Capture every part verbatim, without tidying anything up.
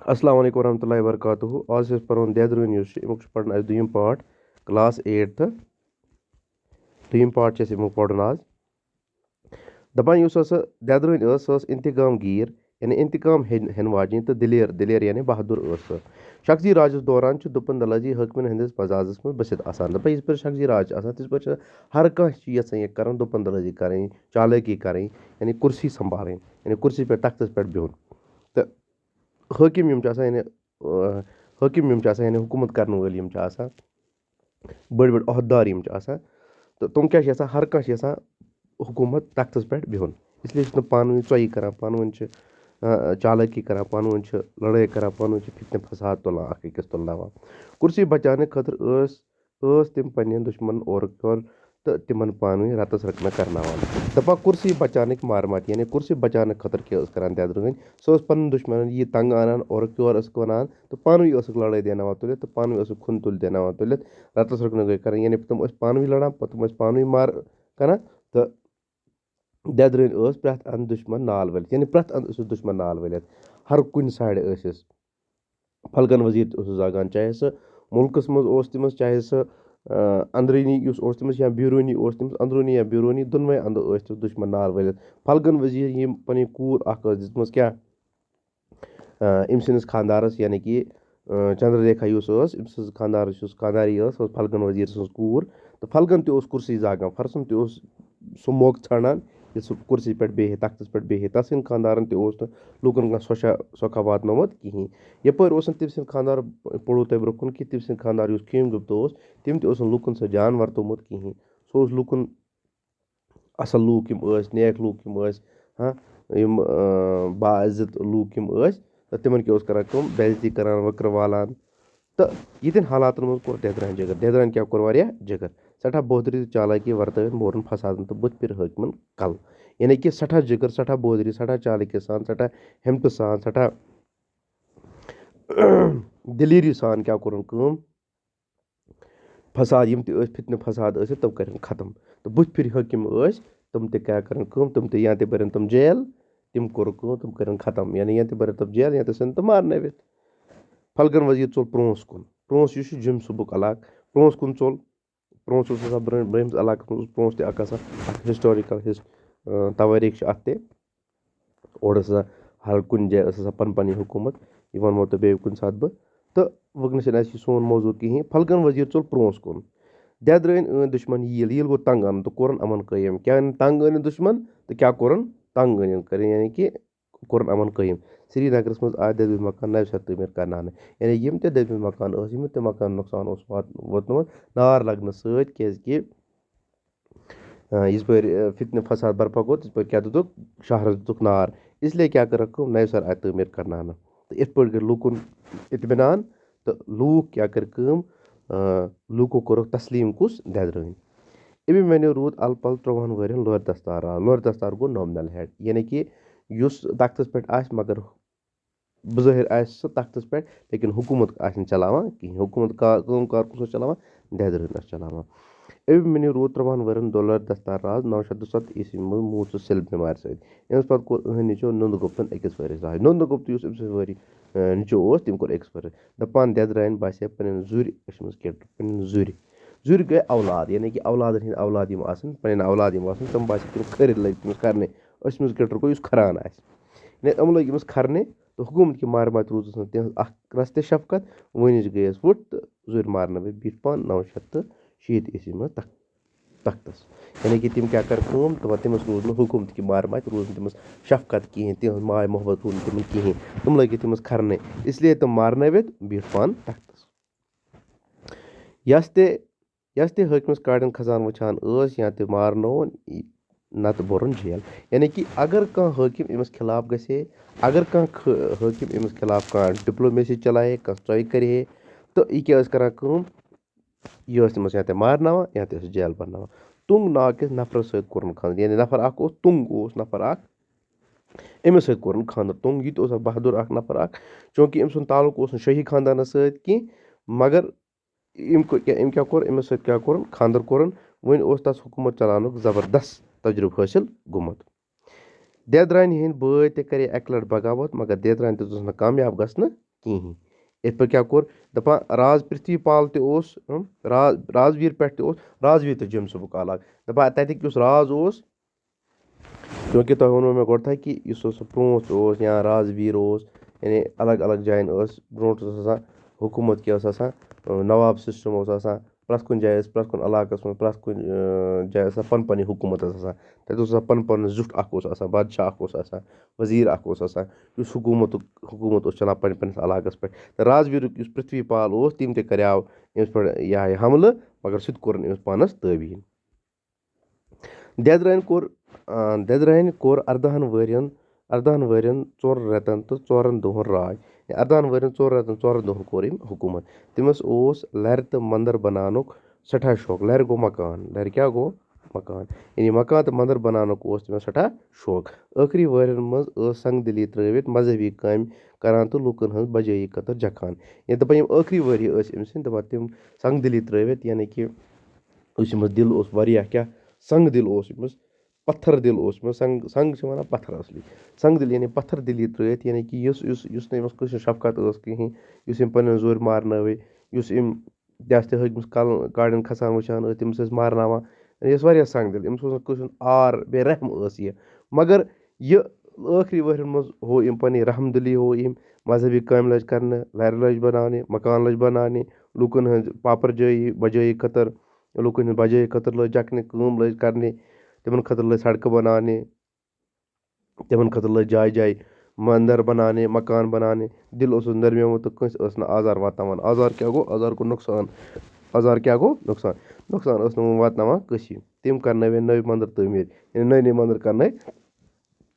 السلام علیکم ورحمۃ اللہ وبرکاتہ۔ آز چھِ أسۍ پَرُن دٮ۪درٲنۍ یُس چھِ، اَمیُک چھُ پَرُن اَسہِ دوٚیِم پارٹ، کلاس ایٹتھٕ۔ دوٚیِم پارٹ چھِ اَسہِ اَمیُک پَرُن آز۔ دَپان یُس ہسا دٮ۪درٲنۍ ٲس، سۄ ٲس انتقام گیٖر، یعنی انتقام ہیٚنۍ ہیٚنہٕ واجیٚنۍ تہٕ دلیر، دلیر یعنی بہادُر ٲس سۄ۔ شخصی راجس دوران چھُ دُپن دلٲزی حٲکمن ہٕنٛدِس مزازس منٛز بٔسِتھ آسان۔ دَپان یِتھ پٲٹھۍ شخصی راج چھِ آسان، تِتھ پٲٹھۍ چھِ ہر کانٛہہ چھِ یژھان یہِ کَرُن، دُپن دلٲزی کَرٕنۍ، چالٲکی کَرٕنۍ، یعنی کُرسی سنبھالٕنۍ، یعنی کُرسی پٮ۪ٹھ، تختس پٮ۪ٹھ بِہُن۔ تہٕ حٲکِم یِم چھِ آسان، یعنی، آ، حٲکِم یِم چھِ آسان، یعنی حکوٗمت کَرَن وٲلۍ یِم چھِ آسان، بٔڑۍ بٔڑۍ عہدٕدار یِم چھِ آسان، تہٕ تِم کیٛاہ چھِ یَژھان؟ ہر کانٛہہ چھِ یَژھان حکوٗمت تختَس پٮ۪ٹھ بِہُن۔ اس لیے چھِ تِم پانہٕ ؤنۍ ژۄیہِ کَران، پانہٕ ؤنۍ چھِ، آ، چالٲکی کَران، پانہٕ ؤنۍ چھِ لڑٲے کَران، پانہٕ ؤنۍ چھِ فتنہٕ فساد تُلان، اَکھ أکِس تُلناوان۔ کُرسی بچاونہٕ خٲطرٕ ٲس ٲس تِم پننٮ۪ن دُشمنن اورٕ یورٕ تہٕ تِمن پانہٕ ؤنۍ رتس رکھنہ کرناوان۔ دپان کُرسی بچاونٕکۍ مارمات، یعنی کُرسی بچاونہٕ خٲطرٕ کیٛاہ ٲس کران دٮ۪درٲنۍ؟ سۄ ٲس پنُن دُشمنن یہِ تنگ انان، اورُک یورٕ ٲسٕکھ ونان تہٕ پانہٕ ؤنۍ ٲسٕکھ لڑٲے دیناوان تُلِتھ تہٕ پانہٕ ؤنۍ ٲسٕکھ خوٗن تُلۍ دیناوان تُلِتھ۔ رتس رکھنہٕ گٔے کران، یعنی تِم ٲسۍ پانہٕ ؤنۍ لڑان، پتہٕ تِم ٲسۍ پانہٕ ؤنۍ مار کران تہٕ دٮ۪درٲنۍ ٲس پرٛٮ۪تھ اندٕ دُشمن نال ؤلِتھ، یعنی پرٛٮ۪تھ اندٕ ٲسِس دُشمن نال ؤلِتھ، ہر کُنہِ سایڈٕ ٲسِس۔ پھلگن وزیر تہِ اوسُس زاگان، چاہے سُہ مُلکس منٛز اوس تٔمِس، چاہے سُہ، آ، أنٛدروٗنی یُس اوس تٔمِس یا بیروٗنی اوس تٔمِس، أنٛدروٗنی یا بیروٗنی، دۄنوَے اندٕ ٲسۍ تٔمِس دُشمن نال ؤلِتھ۔ پھلگن وزیر یِم پنٕنۍ کوٗر اکھ ٲس دِژمٕژ کیٛاہ، آ، أمۍ سٕنٛدِس خانٛدارس، یعنی کہِ، آ، چندر لیکھا یُس ٲس، أمۍ سٕنٛز خانٛدارس یُس خانٛداری ٲس، سۄ ٲس پھلگن وزیر سٕنٛز کوٗر۔ تہٕ پھلگن تہِ اوس کُرسی زاگان، فرسُن تہِ اوس سُہ موقعہٕ ژھانٛڈان، یہِ سُہ کُرسی پٮ۪ٹھ بیٚہہِ، تختس پٮ۪ٹھ بیٚہہِ۔ تَس سٕنٛدۍ خانٛدارن تہِ اوس نہٕ لوٗکن کانٛہہ سۄچھا، سۄکھا واتنومُت کِہیٖنۍ۔ یپٲرۍ اوس نہٕ تٔمۍ سٕنٛدۍ خانٛدار، پوٚرُو تۄہہِ برٛونٛہہ کُن، کہِ تٔمۍ سٕنٛدۍ خانٛدار یُس خیٖم گُپتہٕ اوس، تٔمۍ تہِ اوس نہٕ لوٗکن سۭتۍ جان ورتومُت کِہیٖنۍ۔ سُہ اوس لوٗکن اصل لوٗکھ یِم ٲسۍ، نیک لوٗکھ یِم ٲسۍ، ہاں، یِم، اۭں، باعزت لوٗکھ یِم ٲسۍ، تہٕ تِمن کیٛاہ اوس کران کٲم؟ بے عزتی کران، وٕکرٕ والان۔ تہٕ یِتھٮ۪ن حالاتن منٛز کوٚر دٮ۪درانہِ جگر۔ دٮ۪درانہِ کیٛاہ کوٚر؟ واریاہ جگر۔ سٮ۪ٹھاہ بہتری تہٕ چالٲکی ورتٲوِتھ مورُن فسادن تہٕ بُتھِ پھِرِ حٲکمن کل۔ یعنی کہِ سٮ۪ٹھاہ جگر، سٮ۪ٹھاہ بہتری، سٮ۪ٹھاہ چالٲکی سان، سٮ۪ٹھاہ ہمتہٕ سان، سٮ۪ٹھاہ دلیری سان کیٛاہ کوٚرُن کٲم؟ فساد، یِم تہِ ٲسۍ فتنہٕ فساد ٲسِکھ، تِم کٔرِن ختم۔ تہٕ بُتھِ پھِرِ حٲکِم ٲسۍ، تِم تہِ کیٛاہ کٔرِن کٲم؟ تِم تہِ یا تہِ بٔرِن تِم جیل، تِم کوٚرُکھ کٲم، تِم کٔرِن ختم۔ یعنی یا تہِ بٔرِن تِم جیل، یا تہِ ژھٕنن تِم مارنٲوِتھ۔ پھلگن وزیر ژوٚل پرونس کُن۔ پرونس یُس چھُ جوٚمہِ صوبُک علاقہٕ، پرونس کُن ژوٚل۔ پرونس اوس آسان برٛونٛہہ-، برٛونٛہمِس علاقس منٛز اوس پرونس تہِ اکھ آسان، اکھ historical ہِس-، اۭں، توٲریٖخ چھِ اتھ تہِ۔ اورٕ ٲس آسان، ہر کُنہِ جایہِ ٲس آسان پنٕنۍ پنٕنۍ حکوٗمت، یہِ وَنہو تۄہہِ بیٚیہِ کُنہِ ساتہٕ بہٕ۔ تہٕ وٕنکیٚنَس چھِنہٕ اَسہِ یہِ سون موضوع کِہیٖنۍ۔ پھلگن وزیر ژوٚل پرونس کُن۔ دٮ۪درٲنۍ أنۍ دُشمن ییٖل، ییٖل گوٚو تنگ انُن تہٕ کوٚرُن یِمن قٲیِم۔ کیٛاہ أنۍ؟ تنگ أنِن دُشمن تہٕ کیٛاہ کوٚرُن؟ تنگ أنِن کٔرِن، یعنی کہِ کوٚرُن یِمن قٲیِم۔ سرینگرس منٛز آے دَبہِ مکان نوِ سرٕ تعمیٖر کرناونہٕ، یعنی یِم تہِ دَبہِ مکان ٲسۍ، یِم تہِ مکان نۄقصان اوس وات-، ووتمُت، نار لگنہٕ سۭتۍ، کیازِ کہِ آ، یِژ پٲرۍ، آ، فتنہٕ فساد برپا گوٚو، تِژ پٲرۍ کیٛاہ دِتُکھ؟ شہرس دِتُکھ نار۔ اس لیے کیٛاہ کٔرٕکھ کٲم؟ نوِ سرٕ آیہِ تعمیٖر کرناونہٕ۔ تہٕ یِتھ پٲٹھۍ گٔے لوٗکن اطمینان تہٕ لوٗکھ کیٛاہ کٔرۍ کٲم؟ آ، لوٗکو کوٚرُکھ تسلیٖم کُس؟ دٮ۪درٲنۍ۔ ابھیمنیو روٗد الہٕ پلہٕ ترٛۆہن ؤرین لورِ دستار راز۔ لورِ دستار گوٚو nominal head، یعنی کہِ یُس تختس پٮ۪ٹھ آسہِ، مگر بظٲہر آسہِ سُہ تختس پٮ۪ٹھ، لیکن حکوٗمت آسہِ نہٕ چلاوان کِہیٖنۍ۔ حکوٗمت کا-، کٲم کار کُس اوس چلاوان؟ دٮ۪درٲنۍ ٲس چلاوان۔ ابھیمنیو روٗد ترٛۆہن ؤرین لورِ دستار راز۔ نَو شیٚتھ دُسَتتھ عیسوی منٛز موٗد سُہ سِل بٮ۪مارِ سۭتۍ۔ أمِس پتہٕ کوٚر أہٕنٛدِ نیٚچو نُندٕ گُپتن أکِس ؤرِس راج۔ نُندٕ گُپتہٕ یُس أمۍ سٕنٛدِ ؤری، اَ، نیٚچو اوس، تٔمۍ کوٚر أکِس ؤرِس۔ دپان دٮ۪درانہِ باسے پنٕنٮ۪ن زُرۍ أچھِ منٛز کِٹر، پنٕنٮ۪ن زُرۍ۔ زُرۍ گٔے اولاد، یعنی کہِ اولادن ہٕنٛدۍ اولاد یِم آسن، پنٕنٮ۪ن اولاد یِم آسن، تِم باسے تِم کھٔرۍ لٔگۍ تٔمِس کرنہِ۔ أچھِ منٛز کِٹر گوٚو یُس کھران آسہِ۔ یعنی یِم لٔگۍ أمِس کھرنہِ تہٕ حکوٗمت کہِ مارِ ماتہِ روٗزٕس نہٕ تِہٕنٛز اکھ رژھ تہِ شفقت۔ وٲنِج گٔیَس وُٹھ تہٕ زُرۍ مارنہٕ بیٖٹھ پانہٕ نَو شیٚتھ تہٕ شیٖتھ عیسوی منٛز تخ-، تخت۔ تخت۔ یعنی کہِ تِم کیٛاہ کَرِ کٲم؟ تِمَن، تٔمِس روٗز نہٕ حکوٗمت کہِ مارِ ماتہِ، روٗز نہٕ تٔمِس شفقت کِہیٖنۍ، تِہٕنٛز ماے محبت روٗز نہٕ تِمَن کِہیٖنۍ۔ تِم لٔگۍ تٔمِس کھرنہِ، اس لیے تِم مارنٲوِتھ بیٖٹھ پانہٕ تختَس۔ یَس تہِ، یَس تہِ حٲکمَس کاڑٮ۪ن کھسان وٕچھان ٲس یا تہِ مارنووُن، یہِ نَتہٕ بوٚرُن جیل۔ یعنی کہِ اگر کانٛہہ حٲکِم أمِس خلاف گژھِ ہے، اگر کانٛہہ خ-، حٲکِم أمِس خلاف کانٛہہ diplomacy چلایہِ ہے، کانٛہہ ژۄیہِ کرِ ہے، تہٕ یہِ کیٛاہ ٲس کران کٲم؟ یہِ ٲس تٔمِس یا تہِ مارناوان یا تہِ ٲس جیل بَرناوان۔ تُنٛگ ناو کِس نفرَس سۭتۍ کوٚرُن خانٛدر، یعنی نفر اکھ اوس تُنٛگ، اوس نفر اکھ، أمِس سۭتۍ کوٚرُن خانٛدر۔ تُنٛگ یہِ تہِ اوس اکھ بہادُر اکھ نفر اکھ، چوٗنٛکہِ أمۍ سُنٛد تعلق اوس نہٕ شٲہی خانٛدانَس سۭتۍ کینٛہہ، مگر أمۍ کٔر کیٛاہ، أمۍ کیٛاہ کوٚر؟ أمِس سۭتۍ کیٛاہ کوٚرُن؟ خانٛدر کوٚرُن۔ وۄنۍ اوس تَس حکوٗمت چلاونُک زبردست تجربہٕ حٲصِل گوٚمُت۔ دٮ۪درانہِ ہٕنٛدۍ بٲے تہِ کَرے اَکہِ لَٹہِ بغاوت، مگر دٮ۪درانہِ تہِ دِژٕس نہٕ کامیاب گژھنہٕ کِہیٖنۍ۔ یِتھ پٲٹھۍ کیٛاہ کوٚر؟ دَپان راز پرتھوی پال تہِ اوس، اۭں، راز راجویٖر پٮ۪ٹھ تہِ اوس، راجویٖر تہٕ جیمۍ صٲبُک علاقہٕ۔ دَپان تَتِکۍ یُس راز اوس، چوٗنٛکہِ تۄہہِ ووٚنوُ مےٚ گۄڈٕتھَے کہِ یُس اوس سُہ پرٛونٛٹھ اوس یا راجویٖر اوس، یعنی الگ الگ جایَن ٲس، برٛونٛٹھ اوس آسان حکوٗمت کیٛاہ اوس آسان، اۭں، نواب سسٹم اوس آسان، پرٛٮ۪تھ کُنہِ جایہِ ٲس، پرٛٮ۪تھ کُنہِ علاقَس منٛز، پرٛٮ۪تھ کُنہِ، اۭں، جایہِ ٲس آسان پَنُن پَنٕنۍ حکوٗمت ٲس آسان۔ تَتہِ اوس آسان پَنُن پَنُن زیُٹھ اَکھ اوس آسان، بادشاہ اَکھ اوس آسان، وزیٖر اَکھ اوس آسان، یُس حکوٗمتُک، حکوٗمت اوس چَلان پَنٕنۍ پَنٕنِس علاقَس پٮ۪ٹھ۔ تہٕ راجویٖرُک یُس پرتھوی پال اوس، تٔمۍ تہِ کَریو أمِس پٮ۪ٹھ یہِ ہا یہِ حملہٕ، مگر سُہ تہِ کوٚرُن أمِس پانَس تٲبیٖن۔ دٮ۪درٲنۍ کوٚر، آ، دٮ۪درٲنۍ کوٚر اَردَہَن ؤرِین، اَردَہَن ؤرِین، ژۄن رٮ۪تَن تہٕ ژورَن دۄہَن راج۔ اَردَہَن ؤرِین، ژۄن رٮ۪تَن، ژورَن دۄہَن کوٚر أمۍ حکوٗمت۔ تٔمِس اوس لَرِ تہٕ مَندَر بَناونُک سٮ۪ٹھاہ شوق۔ لَرِ گوٚو مکان۔ لَرِ کیٛاہ گوٚو؟ مکان۔ یعنی مکان تہٕ مَندَر بَناونُک اوس تٔمِس سٮ۪ٹھاہ شوق۔ ٲخری ؤرِین منٛز ٲس سنگ دِلی ترٲوِتھ مذہبی کامہِ کران تہٕ لوٗکَن ہٕنٛز بجٲیی خٲطرٕ جکھان۔ ییٚلہِ دَپان یِم ٲخری ؤری ٲسۍ أمۍ سٕنٛدۍ، دَپان تِم سنگ دِلی ترٲوِتھ، یعنی کہِ یُس أمِس دِل اوس واریاہ کیٛاہ، سنگ دِل اوس أمِس، پتھر دِل اوس أمِس، سنگ، سنگ چھِ وَنان پتھر اصلی۔ سنگ دِل یعنی پتھر دِلی ترٲوِتھ، یعنی کہِ یُس، یُس، یُس نہٕ أمِس کٲنٛسہِ ہٕنٛز شفقت ٲس کِہیٖنۍ، یُس أمۍ پنٕنٮ۪ن زورِ مارنٲوٕے، یُس أمۍ دَستہِ ہٲگمِس کل-، کاڑٮ۪ن کھسان وٕچھان ٲسۍ، تٔمِس ٲسۍ مارناوان۔ یعنی یہِ ٲس واریاہ سنگ دِل، أمِس اوس نہٕ کٲنٛسہِ ہُنٛد آر بے رحم ٲس یہِ۔ مگر یہِ ٲخری ؤہرٮ۪ن منٛز ہوو أمۍ پنٕنۍ رحم دِلی، ہوو أمۍ مذہبی کامہِ لٲج کرنہٕ، لَرِ لٲج بناونہِ، مکان لٲج بناونہِ، لوٗکن ہٕنٛز پاپر جٲیی بجٲیی خٲطرٕ، لوٗکن ہٕنٛز بجٲیی خٲطرٕ لٲج جکھنہِ، کٲم لٲج کرنہِ، تِمن خٲطرٕ لٲج سڑکہٕ بناونہِ، تِمن خٲطرٕ لٲج جایہِ جایہِ مندر بناونہِ، مکان بناونہِ۔ دِل اوسُس نرمیومُت تہٕ کٲنٛسہِ ٲس نہٕ آزار واتناوان۔ آزار کیٛاہ گوٚو؟ آزار گوٚو نۄقصان۔ آزار کیٛاہ گوٚو؟ نۄقصان۔ نۄقصان ٲس نہٕ وۄنۍ واتناوان کٲنٛسی۔ تِم کرنٲوِن نٔوۍ مندر تعمیٖر، یعنی نٔوۍ نٔوۍ مندر کرنٲوۍ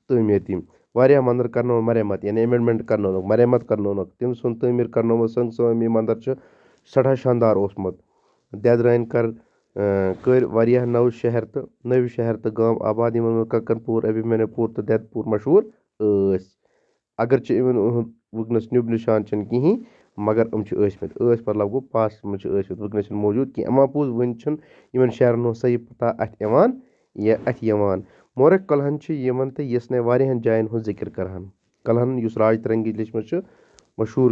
تعمیٖر تِم۔ واریاہ مندر کرنٲوٕکھ مرمت، یعنی امینڈمنٹ کرنٲونُکھ، مرمت کرنٲونُکھ۔ تٔمۍ سُنٛد تعمیٖر کرنومُت سنگ سوامی مندر چھُ سٮ۪ٹھاہ شاندار اوسمُت۔ دٮ۪درٲنۍ کر، اۭں، کٔرۍ واریاہ نٔو شہر تہٕ نٔوۍ شہر تہٕ گام آباد، یِمن منٛز ککن پوٗر، ابھیمنیو پوٗر تہٕ دٮ۪دٕ پوٗر مشہوٗر ٲسۍ۔ اگرچہِ یِمن ہُنٛد وٕنکیٚنس نیُب نشان چھُنہٕ کِہیٖنۍ، مگر یِم چھِ ٲسمٕتۍ۔ ٲسۍ مطلب گوٚو past منٛز چھِ ٲسمٕتۍ، وٕنکیٚنس چھِنہٕ موجوٗد کینٛہہ۔ اما پوٚز وٕنہِ چھُنہٕ یِمن شہرن ہُنٛد صحیح پتہ اتھِ یِوان یا اتھِ یِوان۔ مورخ کلہن چھِ یِمن تہٕ یِژھنٕے واریاہن جاین ہُنٛد ذِکر کران۔ کلہن، یُس راج ترنگی لیچھمٕژ چھِ، مشہوٗر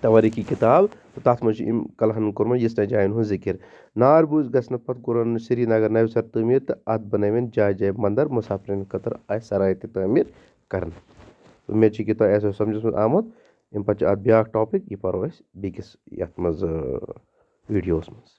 توٲریٖخی کِتاب، تہٕ تَتھ منٛز چھِ أمۍ کلہن کوٚرمُت یِژھنٕے جاین ہُنٛد ذِکر۔ نار بوٗز گژھنہٕ پتہٕ کوٚرُن سرینگر نوِ سرٕ تعمیٖر تہٕ اَتھ بنٲوِن جایہِ جایہِ مندر مسافرن خٲطرٕ آسہِ سرایہِ تہِ تعمیٖر کرنہٕ۔ اُمید چھِ کہِ تۄہہِ آسیو سمجھس منٛز آمُت۔ اَمہِ پتہٕ چھُ اَتھ بیٛاکھ ٹاپک، یہِ پرو أسۍ بیٚکِس یَتھ منٛز، اۭں، ویٖڈیووَس منٛز۔